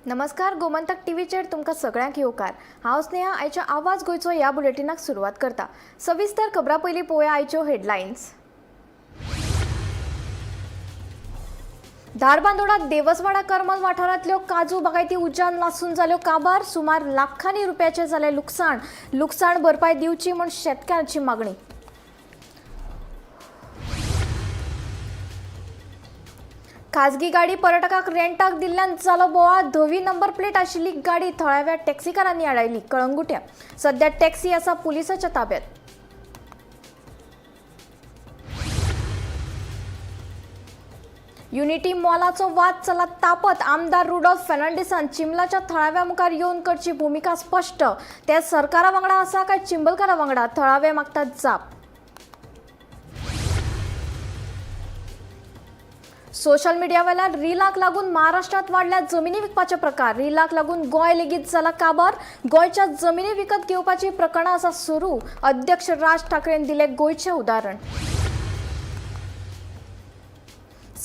नमस्कार, गोमंतक टीव्हीचेर तुमकां सगळ्यांक येवकार. हांव स्नेहा. आयच्या आवाज गोंयचो ह्या बुलेटिनाक सुरवात करता. सविस्तर खबरां पयलीं पळोवया आयच्यो हेडलायन्स. धारबांदोडा देवसवाडा करमल वाठारांतल्यो काजू बागायती उज्यान लासून जाल्यो काबार. सुमार लाखांनी रुपयाचें जालें लुकसाण. लुकसाण भरपाय दिवची म्हूण शेतकारांची मागणी. खाजगी गाडी पर्यटकाक रेंटाक दिल्ल्यान जालो बोवाळ. धवी नंबर प्लेट आशिल्ली गाडी थळाव्या टॅक्सीकारांनी आडायली. कळंगुट्या सध्या टॅक्सी आसा पुलिसाच्या ताब्यात. युनिटी मॉलाचो वाद चला तापत. आमदार रुडॉल्फ फेर्नांडीसान चिंबलाच्या थळाव्या मुखार येवन करची भुमिका स्पश्ट. ते सरकारा वांगडा आसा काय चिंबलकारा वांगडा, थळावे मागतात जाप. सोशल मिडियावेल्यान रिलाक लागून महाराष्ट्रात वाडल्या जमिनी विकपाचे प्रकार. रिलाक लागून गोंय लेगीत जाला काबार. गोंयच्या जमिनी विकत घेवपाची प्रकरणां आसा सुरू. अध्यक्ष राज ठाकरेन दिले गोंयचें उदाहरण.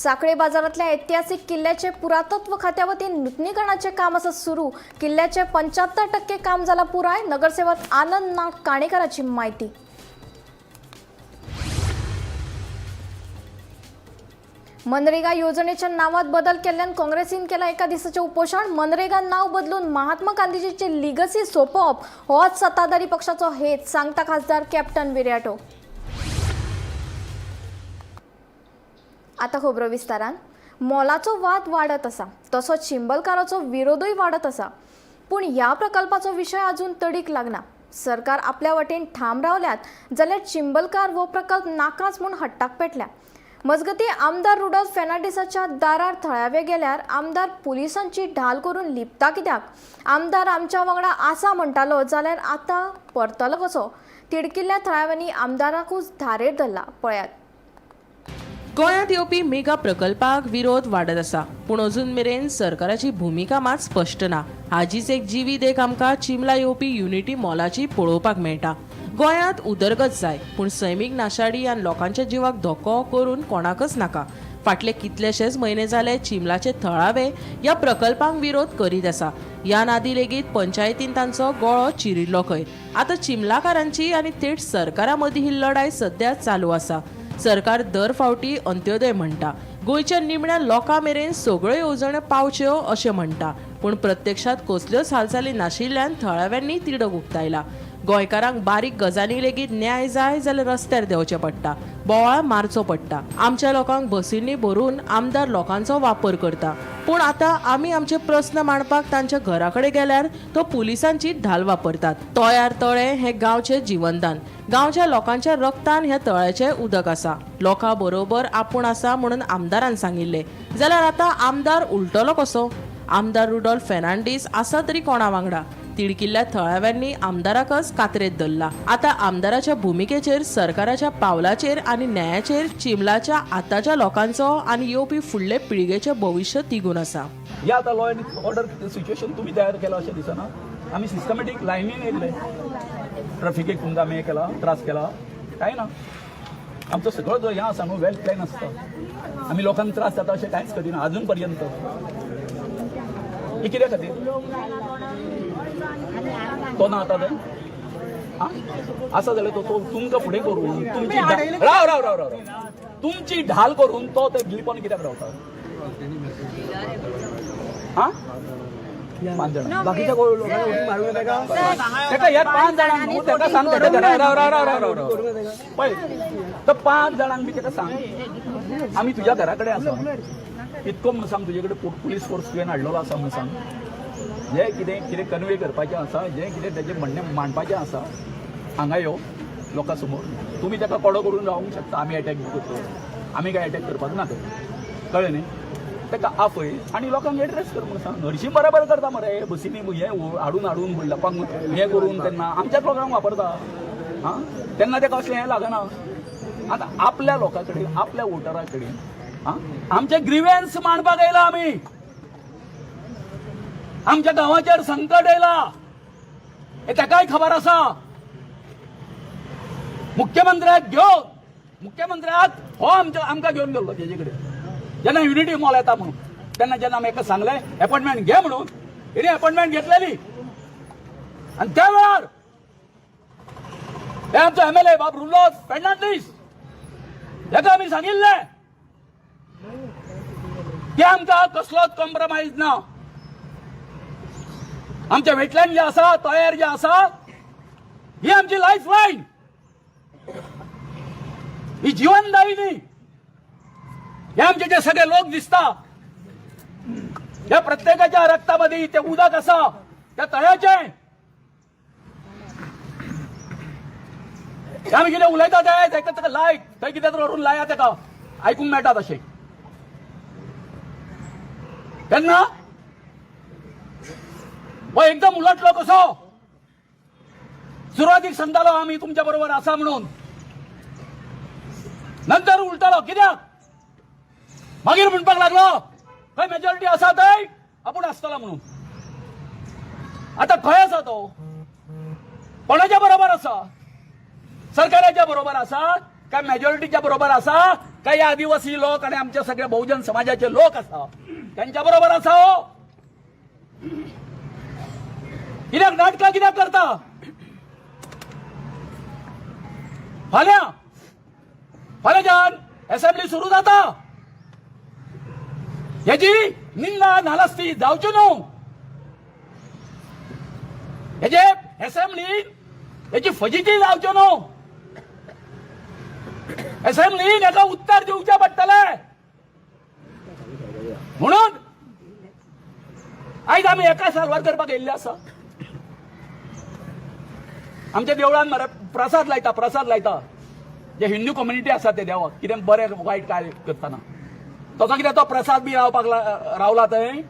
साखळे बाजारांतल्या ऐतिहासिक किल्ल्याचे पुरातत्व खात्या वतीन नुतनीकरणाचें काम आसा सुरू. किल्ल्याचे 75% काम जाला पुराय. नगरसेवक आनंद नाग काणेकराची म्हायती. मनरेगा योजनेच्या नावात बदल केल्ल्यान काँग्रेसीन केला एका दिसाचें उपोशण. मनरेगा नाव बदलून महात्मा गांधीजीची लिगसी सोंपोवप होच सत्ताधारी पक्षाचो हेत, सांगता खासदार कॅप्टन विरियाटो. आतां खबरो विस्तारान. मोलाचो वाद वाडत आसा तसोच चिंबलकाराचो विरोधूय वाडत आसा. पूण ह्या प्रकल्पाचो विशय अजून तडीक लागना. सरकार आपल्या वटेन ठाम रावल्यात जाल्यार चिंबलकार हो प्रकल्प नाकाच म्हूण हट्टाक पेटल्या. मजगतीं आमदार रुडॉल्फ फेर्नांडीसाच्या दारार थळावे गेल्यार आमदार पुलिसांची ढाल करून लिपता कित्याक? आमदार आमच्या वांगडा आसा म्हणटालो जाल्यार आतां परतलो कसो? तिडकिल्ल्या थळाव्यांनी आमदाराकूच धारेर धरला. पळयात. गोंयांत येवपी मेगा प्रकल्पाक विरोध वाडत आसा, पूण अजून मेरेन सरकाराची भुमिका मात स्पश्ट ना. हाजीच एक जिवी देख आमकां चिंबला येवपी युनिटी मॉलाची पळोवपाक मेळटा. गोंयांत उदरगत जाय, पूण सैमीक नाशाडी आनी लोकांच्या जिवाक धोको करून कोणाकच नाका. फाटले कितलेशेच म्हयने जाले चिंबलाचे थळावे ह्या प्रकल्पांक विरोध करीत आसा. ह्या नादी लेगीत पंचायतीन तांचो गळो चिरिल्लो खंय. आतां चिंबलाकारांची आनी थेट सरकारा मदीं ही लढाय सद्या चालू आसा. सरकार दर फावटी अंत्योदय म्हणटा, गोंयच्या निमण्या लोकां मेरेन सगळ्यो येवजण्यो पावच्यो अशें म्हणटा, पूण प्रत्यक्षात कसल्योच हालचाली नाशिल्ल्यान थळाव्यांनी तिडक उक्तायला. गोंयकारांक बारीक गजाली लेगीत न्याय जाय जाल्यार रस्त्यार देंवचें पडटा, बोवाळ मारचो पडटा. आमच्या लोकांक बसींनी भरून आमदार लोकांचो वापर करता, पूण आतां आमी आमचे प्रस्न मांडपाक तांच्या घरा कडेन गेल्यार तो पुलिसांची ढाल वापरतात. तोयार तळें हें गांवचें जिवनदान. गांवच्या लोकांच्या रक्तान ह्या तळ्याचें उदक आसा. लोकां बरोबर आपूण आसा म्हणून आमदारान सांगिल्लें जाल्यार आतां आमदार उलटलो कसो? आमदार रुडॉल्फ फेर्नांडीस आसा तरी कोणा वांगडा? तिडकिल्ल्या थळाव्यांनी आमदाराकच कातरेत धरला. आतां आमदाराच्या भुमिकेचेर, सरकाराच्या पावलाचेर आनी न्यायाचेर चिंबलाच्या आतांच्या लोकांचो आनी येवपी फुडले पिळगेचें भविश्य तिगून आसा. या आतां लॉ एंड ऑर्डर सिच्युएशन तुमी तयार केला अशें दिसना. आमी सिस्टमॅटीक लायनीन येयल्ले. ट्रॅफिकेक तुमकां आमी हें केला, त्रास केला कांय ना. आमचो सगळो जो हें आसा न्हू, वेल प्लॅन आसता. आमी लोकांक त्रास जाता अशें कांयच करिना अजून पर्यंत. हे कित्या खातीर तो ना आतां थंय आं आसा जाल्यार तो तुमकां फुडें करून तुमची राव राव राव राव तुमची ढाल करून तो ते लिपोन कित्याक रावता? आं, पांच जाणां. बाकीच्या कोण लोकांनी उडी मारूं येता का? तेका ह्या पांच जाणांक न्हू तेका सांग, तेका राव राव राव राव राव राव पळय, तर पांच जाणांक बी तेका सांग, आमी तुज्या घरा कडेन आसा इतको म्हणून सांग. तुजे कडेन पुलीस फोर्स तुवें हाडलेलो आसा म्हणून सांग. जें कितें कितें कन्वे करपाचें आसा, जें कितें तेजें म्हणणें मांडपाचें आसा, हांगा यो लोकां समोर. तुमी तेका कोडो करून रावंक शकता. आमी एटॅक करतलो, आमी काय एटॅक करपाक ना. कळ्ळें न्ही? तेका आपय आनी लोकांक एड्रेस कर म्हणून सांग. हरशीं बराबर करता मरे, बसींनी हें हाडून हाडून लोकांक हें करून तेन्ना आमच्याच लोकांक वापरता. आं, तेन्ना तेका असलें हें लागना. आतां आपल्या लोकां कडेन, आपल्या वोटरा कडेन आं आमचे ग्रिव्हन्स मांडपाक येयला आमी. आमच्या गांवाचेर संकट येयला हे तेकाय खबर आसा. मुख्यमंत्र्याक घेवन, मुख्यमंत्र्याक हो आमच्या आमकां घेवन गेल्लो तेजे कडेन जेन्ना युनिटी मॉल येता म्हणून, तेन्ना जेन्ना आमी एका सांगलें एपॉयंटमेंट घे म्हणून. हिणे अपॉइंटमेंट घेतलेली. आनी त्या वेळार हे आमचो एमएलए बाब रुलो फेर्नांडीस हेका आमी सांगिल्लें की आमकां कसलोच कॉम्प्रोमायज ना. आमच्या वेटलँड जे आसा, तयार जे आसा, ही आमची लायफ लायन, ही जीवनदायिनी. हे आमचे जे सगळे लोक दिसता, या प्रत्येकाच्या रक्तामध्ये ते उदक आसा त्या तळ्याचें. हे आमी कितें उलयता ते ताका ताका लायक थंय कितें तर व्हरून लाया, ताका आयकूंक मेळटा तशें. तेन्ना हो एकदम उलटलो कसो. सुरवातीक सांगतालो आमी तुमच्या बरोबर आसा म्हणून, नंतर उलटलो कित्याक? मागीर म्हणपाक लागलो खंय मेजॉरिटी आसा थंय आपूण आसतलो म्हणून. आता खंय आसा तो? कोणाच्या बरोबर आसा? सरकाराच्या बरोबर आसा काय मेजॉरिटीच्या बरोबर आसा काय या आदिवासी लोक आणि आमच्या सगळे बहुजन समाजाचे लोक आसा त्यांच्या बरोबर आसा? हो, कित्याक नाटकां कित्याक करता? फाल्यां फाल्यांच्यान असेंब्ली सुरू जाता, हेजी निंदा नालस्ती जावची न्हू. हेजे असेंब्लीन हेजी फजिती जावच्यो न्हू. असेंब्लीन हेका उत्तर दिवचें पडटलें. म्हणून आयज आमी एका साल्वार करपाक येयल्ले आसा. आमच्या देवळान मरे प्रसाद लायता, प्रसाद लायता जे हिंदू कम्युनिटी आसा ते देवाक कितें बरें वायट काय करतना तसो कितें तो प्रसाद बी रावपाक रावला थंय.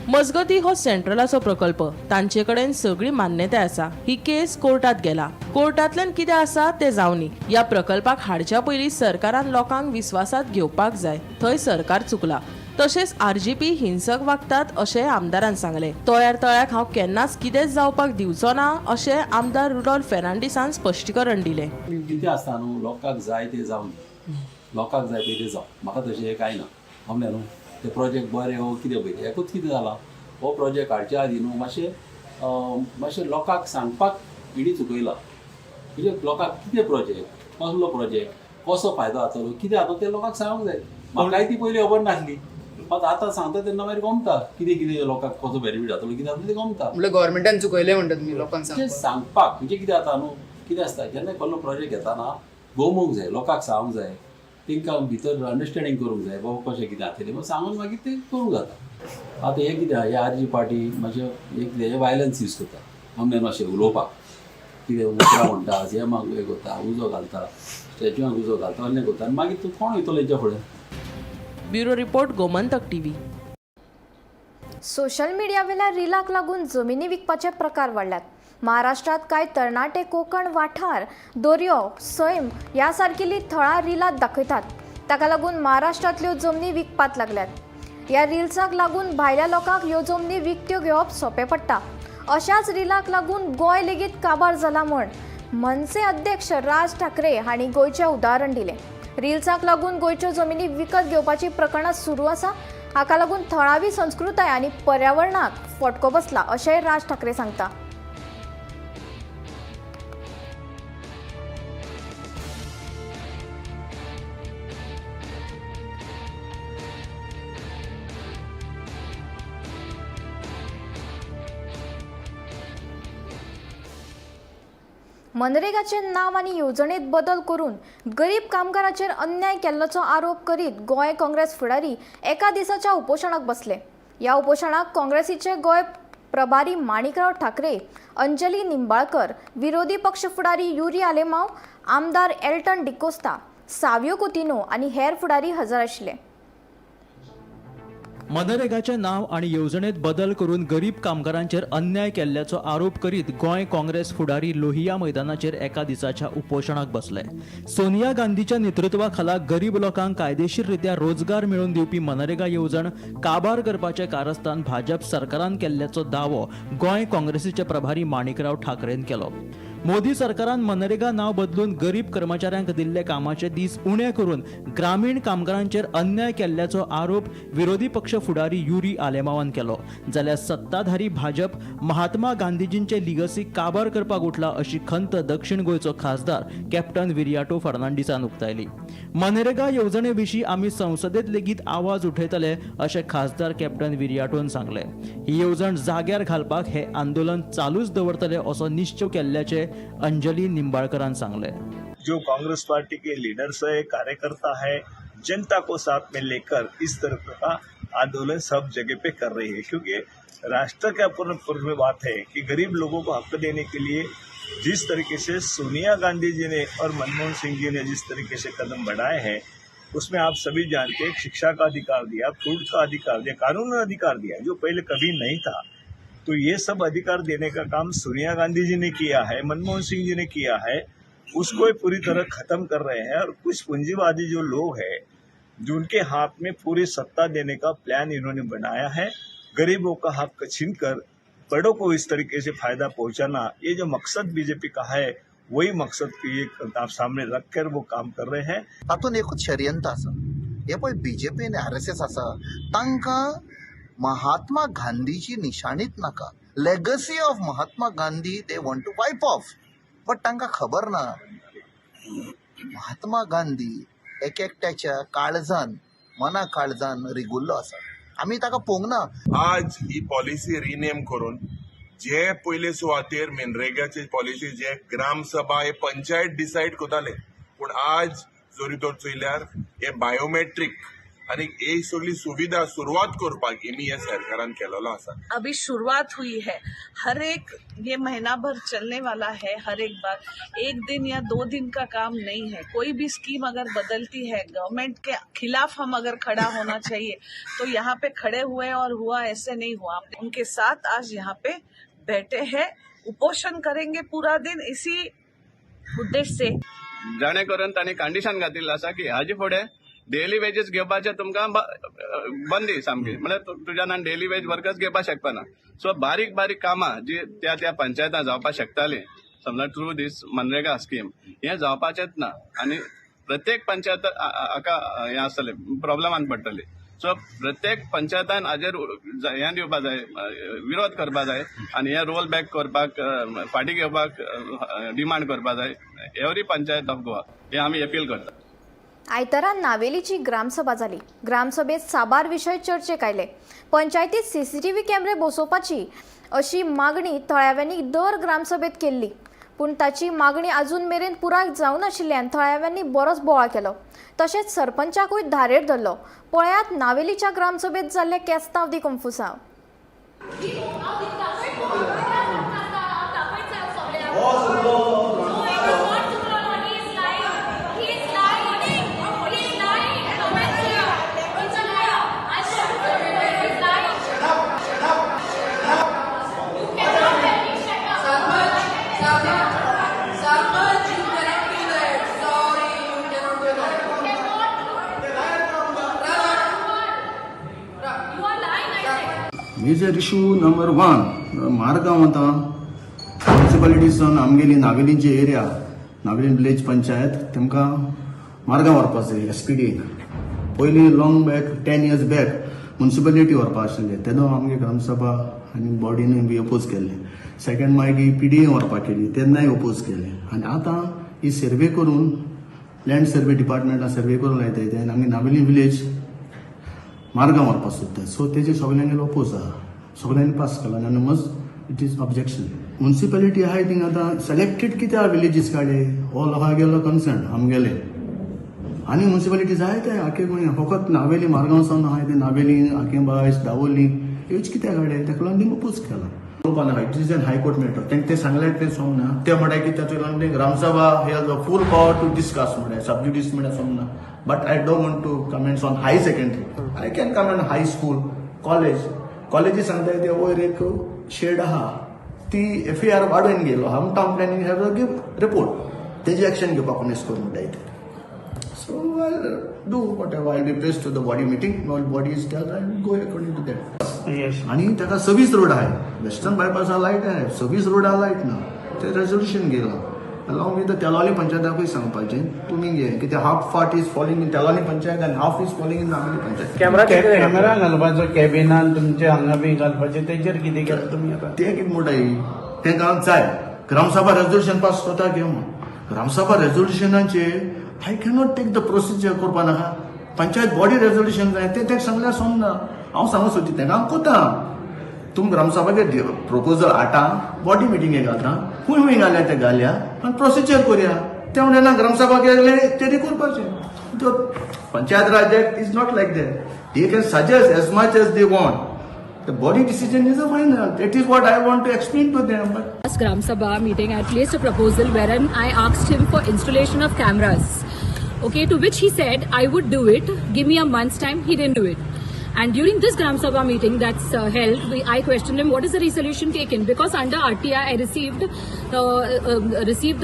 मजगती, हो सेंट्रलाचो प्रकल्प, तांचे कडेन सगळी मान्यताय आसा. ही केस कोर्टात गेला. कोर्टांतल्यान कितें आसा तें जावनी. ह्या प्रकल्पाक हाडच्या पयलीं सरकारान लोकांक विस्वासात घेवपाक जाय, थंय सरकार चुकला. तशेंच आरजीपी हिंसक वागतात अशें आमदारान सांगलें. तोयार तळ्याक हांव केन्नाच कितेंच जावपाक दिवचो ना अशें आमदार रुडॉल्फ फेर्नांडीसान स्पश्टीकरण दिलें. कितें आसता न्हू, लोकांक जाय तें जावं दी, लोकांक जाय पळय तें जावं, म्हाका तशें हें कांय ना. समजलें न्हू? ते प्रोजेक्ट बरें हो कितें पळय, एकूच कितें जालां, हो प्रोजेक्ट हाडच्या आदीं न्हू मातशें मातशें लोकांक सांगपाक इडी चुकयला. म्हणजे लोकांक कितें प्रोजेक्ट, कसलो प्रोजेक्ट, कसो फायदो जातलो, कितें जातलो तें लोकांक सांगूंक जाय. म्हाकाय ती पयलीं खबर नासली, मात आतां सांगता तेन्ना मागीर गमता कितें कितें लोकांक कसो बेनिफीट जातलो, कितें जातलो तें गमता. म्हणल्यार गव्हर्मेंटान चुकयलें म्हणटा तुमी लोकांक म्हणजे सांगपाक? सांगपाक म्हणजे कितें जाता न्हू, कितें आसता जेन्ना कसलो प्रोजेक्ट घेताना गोमोवंक जाय, लोकांक सांगूंक जाय, तांकां भितर अंडरस्टँडींग करूंक जाय बाबा कशें कितें जातलें, मागीर सांगून मागीर तें करूंक जाता. आतां हें कितें आहा, हे आर जी पार्टी मातशें एक हें वायलन्स यूज करता आमने मातशें उलोवपाक कितें उतरां म्हणटा, हें मागीर हें करता, उजो घालता, स्टॅच्यूआक उजो घालता, असलें करता आनी मागीर तूं कोण वयतलो हेच्या फुडें? Bureau report, Gomantak TV. Social मिडियावेल्या रिलाक लागून जमिनी विकपाचे प्रकार वाडल्यात. महाराष्ट्रांत कांय तरणाटे कोकण वाठार, दर्यो, सैम ह्या सारकिल्लीं थळां रिलात दाखयतात. ताका लागून महाराष्ट्रांतल्यो जमनी विकपाक लागल्यात. ह्या रिल्साक लागून भायल्या लोकांक ह्यो जमनी विकत्यो घेवप सोंपें पडटा. अशाच रिलाक लागून गोंय लेगीत काबार जाला म्हण मनसे अध्यक्ष राज ठाकरे हांणी गोंयचें उदाहरण दिलें. रिल्साक लागून गोंयच्यो जमिनी विकत घेवपाची प्रकरणां सुरू आसा. हाका लागून थळावी संस्कृताय आनी पर्यावरणाक फटको बसला अशेंय राज ठाकरे सांगता. मनरेगाचें नांव आनी येवजणेंत बदल करून गरीब कामगाराचेर अन्याय केल्ल्याचो आरोप करीत गोंय काँग्रेस फुडारी एका दिसाच्या उपोशणाक बसले. ह्या उपोशणाक काँग्रेसीचे गोंय प्रभारी माणिकराव ठाकरे, अंजली निंबाळकर, विरोधी पक्ष फुडारी युरी आलेमाव, आमदार एल्टन डिकोस्ता, सावियो कुतिनो आनी हेर फुडारी हजर आशिल्ले. मनरेगाचें नांव आनी येवजणेंत बदल करून गरीब कामगारांचेर अन्याय केल्ल्याचो आरोप करीत गोंय काँग्रेस फुडारी लोहिया मैदानाचेर एका दिसाच्या उपोशणाक बसले. सोनिया गांधीच्या नेतृत्वा खाला गरीब लोकांक कायदेशीर रित्या रोजगार मेळोवन दिवपी मनरेगा येवजण काबार करपाचें कारस्थान भाजप सरकारान केल्ल्याचो दावो गोंय काँग्रेसीचे प्रभारी माणिकराव ठाकरेन केलो. मोदी सरकारान मनरेगा नांव बदलून गरीब कर्मचाऱ्यांक दिल्ले कामाचे दीस उणे करून ग्रामीण कामगारांचेर अन्याय केल्ल्याचो आरोप विरोधी पक्ष फुडारी युरी आलेमावान केलो. जाल्यार सत्ताधारी भाजप महात्मा गांधीजींचे लिगसी काबार करपाक उठला अशी खंत दक्षिण गोंयचो खासदार कॅप्टन विरियाटो फर्नांडीसान उक्तायली. मनरेगा येवजणे विशीं आमी संसदेत लेगीत आवाज उठयतले अशें खासदार कॅप्टन विरियाटोन सांगलें. ही येवजण जाग्यार घालपाक हे आंदोलन चालूच दवरतले असो निश्चय केल्ल्याचे अंजली निंबाळकरान सांगलें. जो कांग्रेस पार्टी के लीडर्स है, कार्यकर्ता है, जनता को साथ में लेकर इस तरह का आंदोलन सब जगह पे कर रही है, क्योंकि राष्ट्र का पूर्ण पूर्ण बात है कि गरीब लोगों को हक देने के लिए जिस तरीके से सोनिया गांधी जी ने और मनमोहन सिंह जी ने जिस तरीके से कदम बढ़ाए हैं, उसमें आप सभी जानते हैं, शिक्षा का अधिकार दिया, फूड का अधिकार दिया, कानून अधिकार दिया, जो पहले कभी नहीं था। तो ये सब अधिकार देने का काम सोनिया गांधी जी ने किया है, मनमोहन सिंह जी ने किया है, उसको ही पूरी तरह खत्म कर रहे हैं। और कुछ पूंजीवादी जो लोग हैं, जो उनके हाथ में पूरी सत्ता देने का प्लान इन्होंने बनाया है, गरीबों का हक छीनकर बड़ों को इस तरीके से फायदा पहुंचाना, ये जो मकसद बीजेपी का है, वही मकसद की एक आप सामने रखकर वो काम कर रहे हैं। तातूंत एकूच षडयंत्र आसा. हे पळय, बीजेपी आनी आरएसएस आसा, तांकां महात्मा गांधीची निशाणीच नाका. Legacy of Mahatma Gandhi they want to wipe off, but तांकां खबर ना, महात्मा गांधी एक एकट्याच्या काळजान, मना काळजान रिगुल्लो आसा. आमी ताका पळोवंक ना. आज ही पॉलिसी रिनेम करून जे पयले सुवातेर मनरेगाची पॉलिसी जे ग्रामसभा हे पंचायत डिसायड करताले, पूण आज जरी तर चोयल्यार हे बायोमेट्रीक आनी ही सगळी सुविधा सुरवात करपाक एमी ह्या सरकारान केलेलो आसा. अभी शुरुआत हुई है. हर एक ये महीना भर चलने वाला है. हर एक बार एक दिन या 2 दिन का काम नहीं है. कोई भी स्कीम अगर बदलती है, गवर्नमेंट के खिलाफ हम अगर खड़ा होना चाहिए तो यहाँ पे खड़े हुए और हुआ, ऐसे नहीं हुआ. उनके साथ आज यहाँ पे बैठे हैं, उपोषण करेंगे पूरा दिन इसी उद्देश्य से. जाणे करून तांणी कंडिशन घातिल्लें आसा की हाजे फुडें डेली वेजीस घेवपाचें तुमकां बंदी सामकी, म्हळ्यार तुज्यान आनी डेली वेज वर्कर्स घेवपाक शकपाना. सो बारीक बारीक कामां जी त्या त्या पंचायतां जावपाक शकतालीं, समजा थ्रू दीस मनरेगा स्कीम, हें जावपाचेंच ना आनी प्रत्येक पंचायत हाका हें आसतलें, प्रॉब्लमान पडटली. सो प्रत्येक पंचायतान हाजेर हें दिवपा जाय, विरोध करपा जाय आनी हे रोल बॅक करपाक, फाटीं घेवपाक डिमांड करपा जाय एवरी पंचायत ऑफ गोवा, हें आमी अपील करता. आयतारा नावेलीची ग्रामसभा जाली. ग्रामसभेत साबार विशय चर्चेक आयले. पंचायतीत सीसीटीव्ही कॅमेरे बसोवपाची अशी मागणी थळाव्यांनी दर ग्रामसभेत केल्ली, पूण ताची मागणी अजून मेरेन पुराय जावनाशिल्ल्यान थळाव्यांनी बरोच बोवाळ केलो, तशेंच सरपंचाकूय धारेर धरलो. पळयात नावेलीच्या ग्रामसभेत जाल्लें केस्तांव दी कंफुसांव. Sarpanch, you cannot do that. Sorry, you cannot do that. You are lying, I said. Major issue number one, Margao आतां म्युनिसिपालिटीसान आमगेली नावेलीची एरिया, नावेलीन विलेज पंचायत, तेमकां मार्गांव व्हरपा जाय एसपीडीन. पयलीं long back, 10 years back, municipality व्हरपा आशिल्ले, तेदो आमगे ग्रामसभा आनी बॉडीनूय बी अपोज केल्ले. सेकंड मागीर पीडीए व्हरपाक केली, तेन्नाय अपोज केले. आनी आतां ही सर्वे करून, लँड सर्वे डिपार्टमेंटान सर्वे करून लायताय ते आनी आमगे नावेली विलेज मार्गां व्हरपाक सोदता. सो तेजे सगल्यांगेलो अपोज आहा, सगल्यांनी पास केला unanimous, it is objection. Municipality आहाय थिंग आतां सिलेक्टेड कित्याक विलेजीस काडे, हो लोकांगेलो कन्सर्न आमगेले. आनी म्युनिसिपालिटी जाय ते आखे गोंया, फकत नावेली मारगांव सावन आहाय ते नावेली, आकेबायस, दावोली ह्योच कित्याक काडे? ताका लागून तेंकां अपोज केला. उलोवपा नाका, it is an high court matter. तांकां तें सांगलें तें सोंपना. ते म्हणटा की ताचो लागून gram sabha has a full power to discuss म्हणल्यार सबज्युडीस म्हणल्यार सोंपना. But I don't want to comments on high secondary. I can comment high school, college. कॉलेजी सांगता ते वयर एक शेड आहा, ती एफ ए आर वाडोवन गेलो. हम town planning have a give report, तेजी एक्शन घेवपाक कोण करून म्हणटा ते. So I do whatever I request to the body meeting, all body is tell, I go according to that. आणि ताका 26 रोड आहे, वेस्टर्न बायपासा लायट आहे, 26 रोडा लायट ना. तें रेजोल्युशन घेयलां. अलॉंग विथ the Telaulim पंचायताकूय सांगपाचें तुमी घे, कित्याक half part is falling in Telaulim panchayat and half is falling in Navelim panchayat. Camera घालपाचो कॅबिनान तुमचे हांगा बी घालपाचें, तेजेर कितें केलें तुमी आतां? तें कितें म्हणटाय, तें गांवांत जाय ग्रामसभा रेजोल्युशन पास करता घे म्हूण. Gram sabha रेजोल्युशनाचेर I cannot take the procedure करपा नाका. पंचायत बॉडी रेजोल्युशन जाय, तें तें सांगल्यार समजना. हांव सांगूंक सोदता तें हांव कोता, तुम ग्रामसभाचेर प्रपोजल हाडटा, बॉडी मिटिंगे घालता, खंय खंय घाल्या ते घालया आनी प्रोसिजर करया. ते म्हणटा ना, ग्रामसभा गेले तेणी करपाचें. Panchayat Raj Act is not like that. They can suggest as much as they want. The body decision is a final. That is what I want to explain to them. But Last Gram Sabha meeting, I placed a proposal wherein I asked him for installation of cameras. Okay, to which he said, "I would do it. Give me a month's time." He didn't do it. And during this Gram Sabha meeting that's held, I questioned him, what is the resolution taken? Because under RTI, I received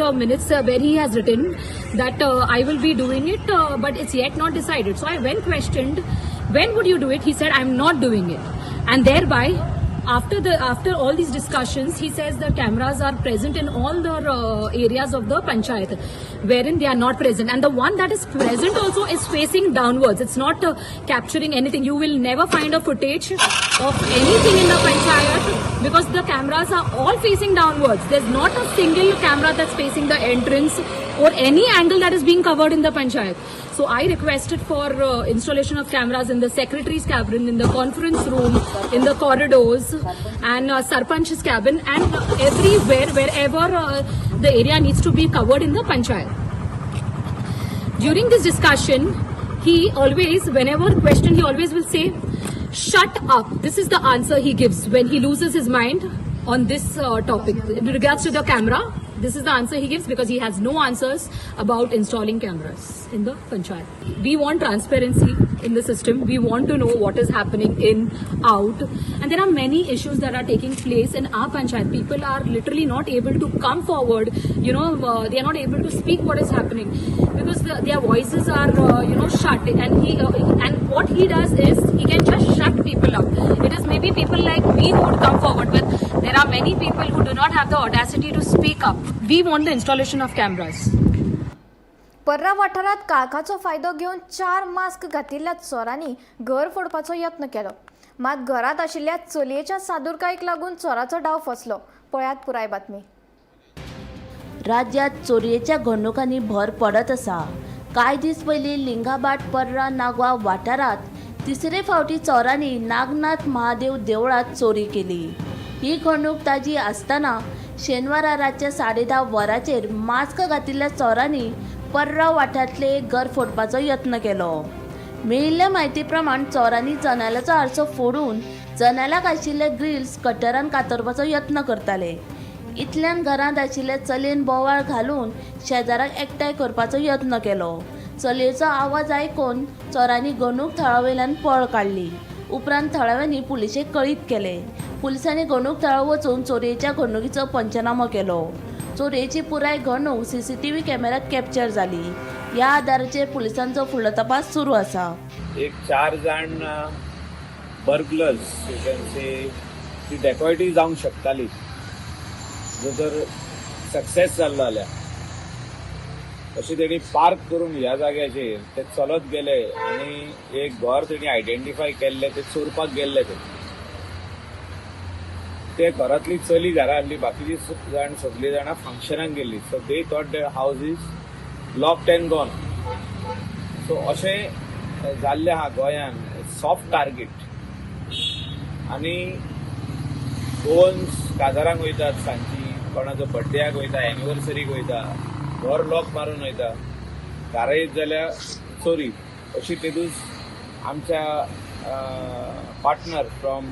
the minutes where he has written that I will be doing it, but it's yet not decided. So I when questioned, "When would you do it?" He said, "I'm not doing it." And thereby, after all these discussions, he says the cameras are present in all the areas of the panchayat, wherein they are not present, and the one that is present also is facing downwards. It's not capturing anything. You will never find a footage of anything in the panchayat because the cameras are all facing downwards. There's not a single camera that's facing the entrance or any angle that is being covered in the panchayat. So I requested for installation of cameras in the secretary's cabin, in the conference room, in the corridors, and sarpanch's cabin, and everywhere, wherever the area needs to be covered in the panchayat. During this discussion, he always, whenever questioned, he always will say, "Shut up." This is the answer he gives when he loses his mind on this topic. In regards to the camera, this is the answer he gives because he has no answers about installing cameras in the panchayat. We want transparency in the system. We want to know what is happening in, out. And there are many issues that are taking place in our panchayat. People are literally not able to come forward. They are not able to speak what is happening because their voices are shut. And what he does is he can just shut people up. It is maybe people like me who would come forward, but there are many people who do not have the audacity to speak up. We want the installation of cameras. पर्रा वाठारांत काळखाचो फायदो घेवन चार mask घातिल्ल्या चोरांनी घर फोडपाचो यत्न केलो. मात घरांत आशिल्ल्या चलयेच्या सादुरकायेक लागून चोराचो डाव फसलो. पळयात पुराय बातमी. राज्यात चोरयेच्या घडणुकांनी भर पडत आसा. कांय दीस पयलीं लिंगाबाट पर्रा नागवा वाठारांत तिसरे फावटी चोरांनी नागनाथ महादेव देवळांत चोरी केली. ही घडणूक ताजी आसतना शेनवारा रातच्या 10:30 वरांचेर मास्क घातिल्ल्या चोरांनी पर्रा वाठारांतलें एक घर फोडपाचो यत्न केलो. मेळिल्ल्या म्हायती प्रमाण चोरांनी जनेलाचो आरसो फोडून जनेलाक आशिल्ले ग्रिल्स कटरान कातरपाचो यत्न करताले. इतल्यान घरांत आशिल्ले चलयेन बोवाळ घालून शेजाराक एकठांय करपाचो यत्न केलो. चलयेचो आवाज आयकून चोरांनी घडणूक थळा वयल्यान पळ काडली. उपरांत थळाव्यांनी पुलिशेक कळीत केलें. पुलिसांनी घडणूक थळार वचून चोरयेच्या घडणुकीचो पंचनामो केलो. चोरयेची पुराय घडणूक सीसीटीव्ही कॅमेऱ्यात कॅप्चर जाली. ह्या आदाराचेर पुलिसांचो फुडलो तपास सुरू आसा. एक चार जाण बर्गलर्स, you can say, ती डेकॉयटी जावंक शकताली जर तर सक्सेस जाल्लो जाल्यार. अशें तेणी पार्क करून ह्या जाग्याचेर ते चलत गेले आनी एक घर तेणी आयडेंटिफाय केल्लें, ते चोरपाक गेल्ले. ते ते घरांतली चली घरा आहली, बाकीची जाण सगळीं जाणां फंक्शनाक गेल्ली. So they thought the house is locked and gone. So अशें जाल्लें आहा गोंयान, सॉफ्ट टार्गेट. आनी गोवन्स काजारांक वयतात सांजची, कोणाचो बड्डेयाक वयता, एनिवर्सरीक वयता, घर लॉक मारून वयता, घरा येत जाल्यार चोरी. अशी तेदूस आमच्या पार्टनर फ्रॉम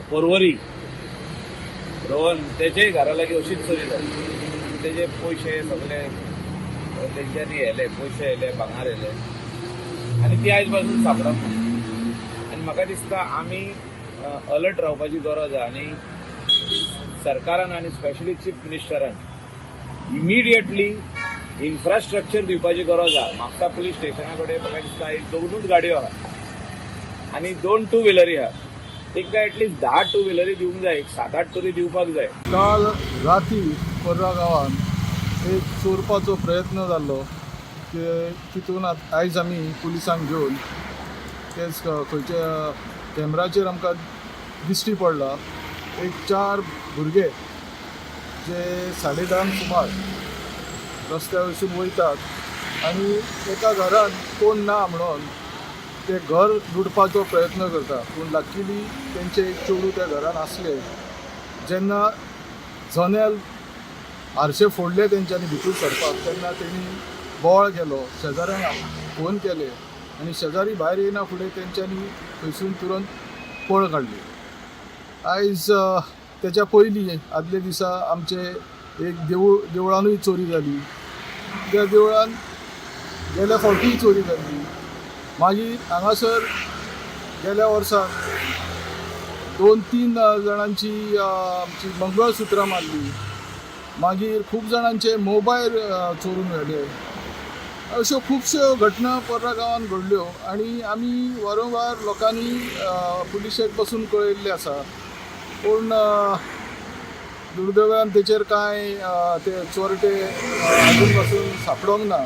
पोरवरी, रोहन, तेजेय घरा लागीं अशीच चोरी जाली आनी तेजे पयशे सगळे तेंच्यांनी व्हेले, पयशे व्हेले, भांगर व्हेले आनी ती आयज पासून सापडना. आनी म्हाका दिसता आमी अलर्ट रावपाची गरज आहा आनी सरकारान आनी स्पेशली चीफ मिनिस्टरान इमिडिएटली इन्फ्रास्ट्रक्चर दिवपाची गरज आहा. म्हापसा पुलीस स्टेशना कडेन म्हाका दिसता एक दोनूच गाडयो आहा आनी दोन टू व्हिलरी आहा. तांकां एटलिस्ट 10 टू व्हिलरी दिवंक जाय, एक 7-8 तरी दिवपाक जाय. काल राती पर्रा गांवांत एक चोरपाचो प्रयत्न जाल्लो की तितून आयज आमी पुलिसांक घेवन तेच खंयच्या कॅमेराचेर आमकां दिश्टी पडला एक 4 भुरगे जे 10:30 सुमार रस्त्या वयसून वयतात आनी एका घरान कोण ना म्हणून ते घर लुटपाचो प्रयत्न करता, पूण लकीली तेंचे एक चेडूं त्या घरान आसले. जेन्ना जनेल आरशे फोडले तेंच्यांनी भितर सरपाक तेन्ना तेणी बोवाळ केलो, शेजाऱ्यांक फोन केले आनी शेजारी भायर येयना फुडें तेंच्यांनी थंयसून तुरंत पळ काडली. आयज तेच्या पयलीं आदल्या दिसा आमचे एक देवळानूय चोरी जाली. त्या देवळान गेल्या फावटीय चोरी जाली. मागीर हांगासर गेल्या वर्सा 2-3 जाणांची आमची मंगळसुत्रां मारली. मागीर खूब जाणांचे मोबायल चोरून व्हेले. अश्यो खुबश्यो घटना पर्रा गांवांत घडल्यो आनी आमी वारंवार लोकांनी पुलिशेक पसून कळयल्लें आसा, पूण दुर्दैवान तेचेर कांय ते चोरटे अजून पासून सापडोंक ना.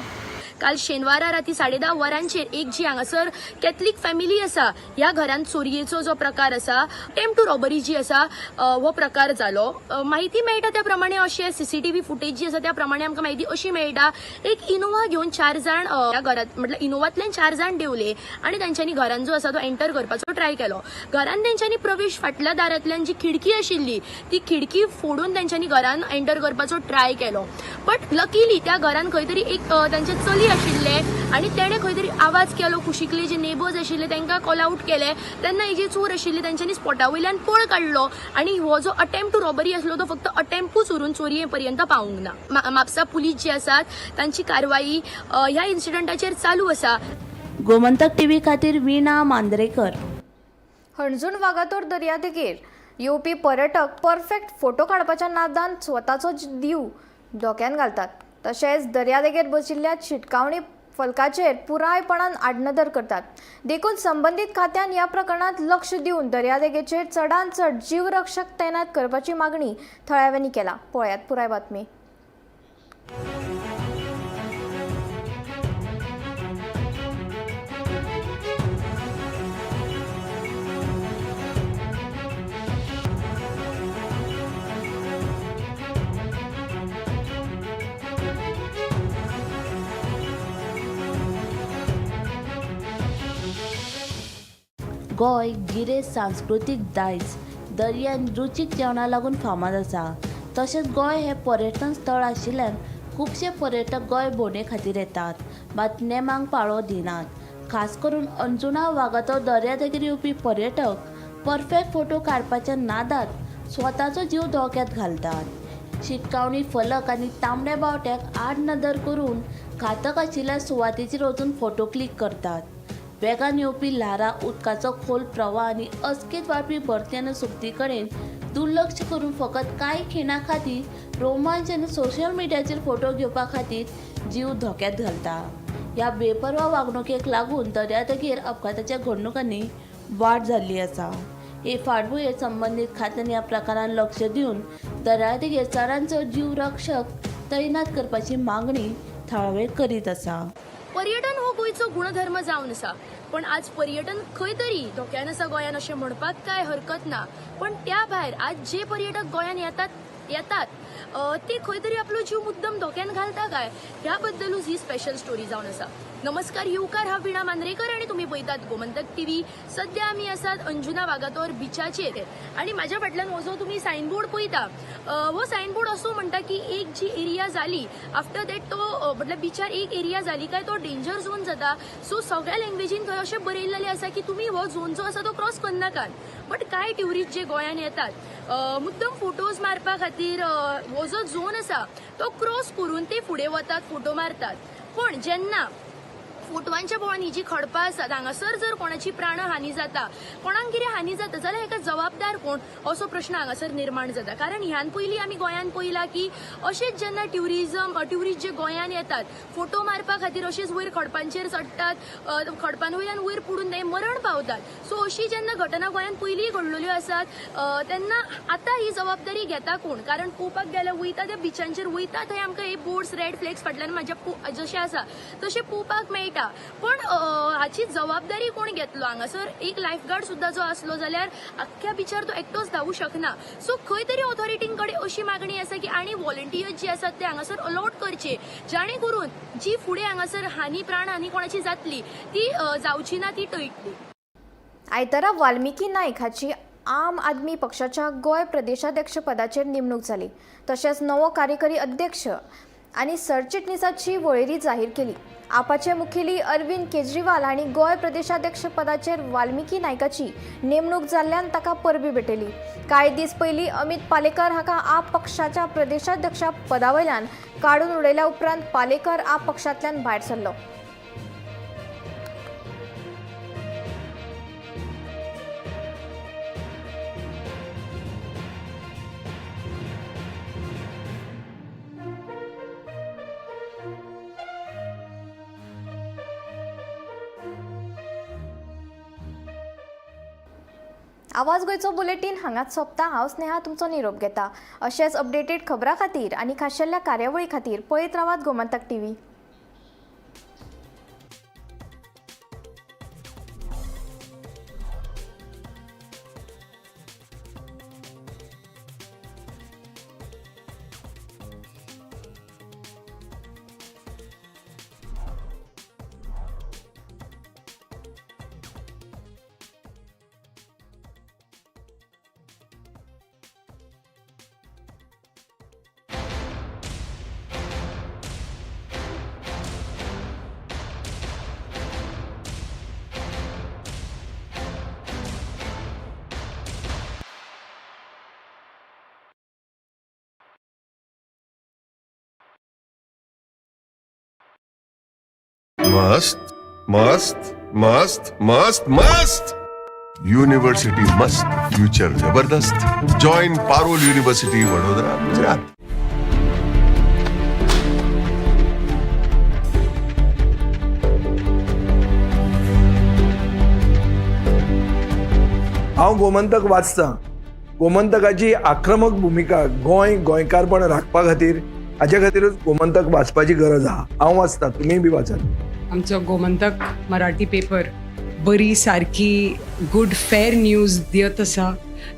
काल शेनवारा राती 10:30 वरांचेर एक जी हांगासर कॅथलीक फॅमिली आसा ह्या घरांत चोरयेचो जो प्रकार आसा, अटेम्प्ट टू रॉबरी जी आसा हो प्रकार जालो. माहिती मेळटा त्या प्रमाणे अशें सीसीटीव्ही फुटेज जी आसा त्या प्रमाणे आमकां माहिती अशी मेळटा एक इनोवा घेवन 4 जाण ह्या घरांत, म्हटल्यार इनोवांतल्यान 4 जाण देंवले आनी तांच्यांनी घरान जो आसा तो एंटर करपाचो ट्राय केलो. घरान तेंच्यांनी प्रवेश फाटल्या दारांतल्यान जी खिडकी आशिल्ली ती खिडकी फोडून तेंच्यांनी घरान एंटर करपाचो ट्राय केलो. बट लकीली त्या घरान खंय तरी एक तांचे चली आशिल्ले आनी तेणे खंय तरी आवाज केलो, कुशिकले जे नेबर्स आशिल्ले तांकां कॉल आउट केले. तेन्ना हे जे चोर आशिल्ले तांच्यांनी स्पॉटा वयल्यान पळ काडलो आनी हो जो अटेम्प्ट टू रॉबरी आसलो तो फक्त अटेम्प्टूच उरून चोरये पर्यंत पावूंक ना. म्हापसा पुलीस जे आसात तांची कारवाई ह्या इन्सिडंटाचेर चालू आसा. गोमंतक टीव्ही खातीर वीणा मांद्रेकर. हणजूण वागातोर दर्यादेगेर येवपी पर्यटक परफेक्ट फोटो काडपाच्या नादान स्वताचो जीव धोक्यान घालतात. तशेंच दर्यादेगेर बशिल्ल्या शिटकावणी फलकाचेर पुरायपणान आडनदर करतात. देखून संबंदीत खात्यान ह्या प्रकरणांत लक्ष दिवन दर्यादेगेचेर चडांत चड जीवरक्षक तैनात करपाची मागणी थळाव्यांनी केला. पळयात पुराय बातमी. गोंय गिरेस्त सांस्कृतीक दायज दर्या आनी रुचीक जेवणाक लागून फामाद आसा. तशेंच गोंय हें पर्यटन स्थळ आशिल्ल्यान खुबशे पर्यटक गोंय भोंवडे खातीर येतात, मात नेमांक पाळो दिनात. खास करून अंजुणा वागातोर दर्यादेगेर येवपी पर्यटक परफेक्ट फोटो काडपाच्या नादात स्वताचो जीव धोक्यांत घालतात. शिटकावणी फलक आनी तांबड्या बावट्याक आडनदर करून घातक आशिल्ल्या सुवातेचेर वचून फोटो क्लिक करतात. वेगान येवपी ल्हारां, उदकाचो खोल प्रवाह आनी अचकीत वाडपी भरती आनी सुकती कडेन दुर्लक्ष करून फकत कांय खिणां खातीर रोमांच आनी सोशल मिडियाचेर फोटो घेवपा खातीर जीव धोक्यांत घालता. ह्या बेपर्वा वागणुकेक लागून दर्यादेगेर अपघाताच्या घडणुकांनी वाड जाल्ली आसा. हे फाटभुंयेर संबंदीत खात्यान ह्या प्रकारान लक्ष दिवन दर्यादेगेर चडांत चड जीवरक्षक तैनात करपाची मागणी थळावे करीत आसा. पर्यटन हो गोंयचो गुणधर्म जावन आसा, पण आज पर्यटन खंय तरी धोक्यान आसा गोंयान अशें म्हणपाक कांय हरकत ना. पण त्या भायर आज जे पर्यटक गोंयान येतात ते खंय तरी आपलो जीव मुद्दम धोक्यान घालता काय ह्या बद्दलूच ही स्पेशल स्टोरी जावन आसा. नमस्कार, येवकार, हांव वीणा मांद्रेकर आनी तुमी पळयतात गोमंतक टीव्ही. सद्या आमी आसात अंजुना वागातोर बिचाचेर आनी म्हाज्या फाटल्यान हो जो तुमी सायनबोर्ड पळयता हो सायनबोर्ड असो म्हणटा की एक जी एरिया जाली आफ्टर that तो म्हटल्यार बिचार एक एरिया जाली काय तो डेंजर झोन जाता. सो सगळ्या लँग्वेजीन थंय अशें बरयल्लें आसा की तुमी हो झोन जो आसा तो क्रॉस करनाकात. बट कांय ट्युरिस्ट जे गोंयान येतात मुद्दम फोटोज मारपा खातीर हो जो झोन आसा तो क्रॉस करून ते फुडें वतात, फोटो मारतात. पूण जेन्ना फोटवांच्या भोंवन ही जी खडपां आसात हांगासर जर कोणाची प्राणहानी जाता, कोणाक कितें हानी जाता जाल्यार हेका जबाबदार कोण असो प्रश्न हांगासर निर्माण जाता. कारण ह्यान पयलीं आमी गोंयांत पळयलां की अशेंच जेन्ना ट्युरिस्ट जे गोंयांत येतात फोटो मारपा खातीर अशेंच वयर खडपांचेर चडटात, खडपां वयल्यान वयर पडून ते मरण पावतात. सो अशी जेन्ना घटना गोंयांत पयलीं घडलेल्यो आसात तेन्ना आतां ही जबाबदारी घेता कोण? कारण पळोवपाक गेल्यार वयता त्या बिचांचेर वयता थंय आमकां हे बोर्ड्स रेड फ्लॅग्स फाटल्यान म्हाज्या जशें आसा तशें पळोवपाक मेळटा. पण हाची जबाबदारी कोण घेतलो? हांगासर एक लायफगार्ड सुद्दां जो आसलो जाल्यार आख्ख्या बिचार तो एकटोच धांवू शकना. सो खंय तरी ऑथॉरिटीं कडेन अशी मागणी आसा की आनी व्हॉलंटियर्स जे आसात ते हांगासर अलॉट करचे, जाणे करून जी फुडें हांगासर हानी प्राणहानी कोणाची जातली ती जावची ना, ती टळटली. आयतारा वाल्मिकी नायक हाची आम आदमी पक्षाच्या गोंय प्रदेशाध्यक्ष पदाचेर नेमणूक जाली. तशेंच नवो कार्यकारी अध्यक्ष आनी सरचिटणीसाची वळेरी जाहीर केली. आपाचे मुखेली अरविंद केजरीवाल हांणी गोंय प्रदेशाध्यक्ष पदाचेर वाल्मिकी नायकाची नेमणूक जाल्ल्यान ताका परबी भेटयली. कांय दीस पयलीं अमित पालेकर हाका आप पक्षाच्या प्रदेशाध्यक्ष पदावयल्यान काडून उडयल्या उपरांत पालेकर आप पक्षांतल्यान भायर सरलो. आवाज गोंयचो बुलेटीन हांगाच सोंपता. हांव स्नेहा तुमचो निरोप घेता. अशेंच अपडेटेड खबरां खातीर आनी खाशेल्या कार्यावळी खातीर पळयत रावात गोमंतक टीव्ही. मस्त मस्त मस्त मस्त मस्त युनिव्हर्सिटी मस्त, फ्युचर जबरदस्त. Join Parul university, Vadodara, Gujarat. हांव गोमंतक वाचतां. गोमंतकाची आक्रमक भुमिका गोंय गोंयकारपण राखपा खातीर, हाजे खातीरूच गोमंतक वाचपाची गरज आहा. हांव वाचतां, तुमीय बी वाचात. आमचो गोमंतक मराठी पेपर बरी सारकी गुड फेर न्यूज दियत आसा,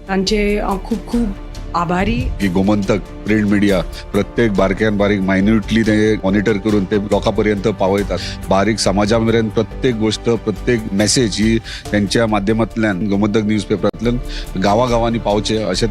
तांचे हांव खूब खूब आभारी. की गोमंतक प्रिंट मिडिया प्रत्येक बारक्यान बारीक मायन्युटली ते मॉनिटर करून ते लोकां पर्यंत पावयतात. बारीक समाजा मेरेन प्रत्येक गोष्ट, प्रत्येक मेसेज ही त्यांच्या माध्यमांतल्यान गोमंतक न्यूज पेपरांतल्यान गांवागांवांनी पावचे अशें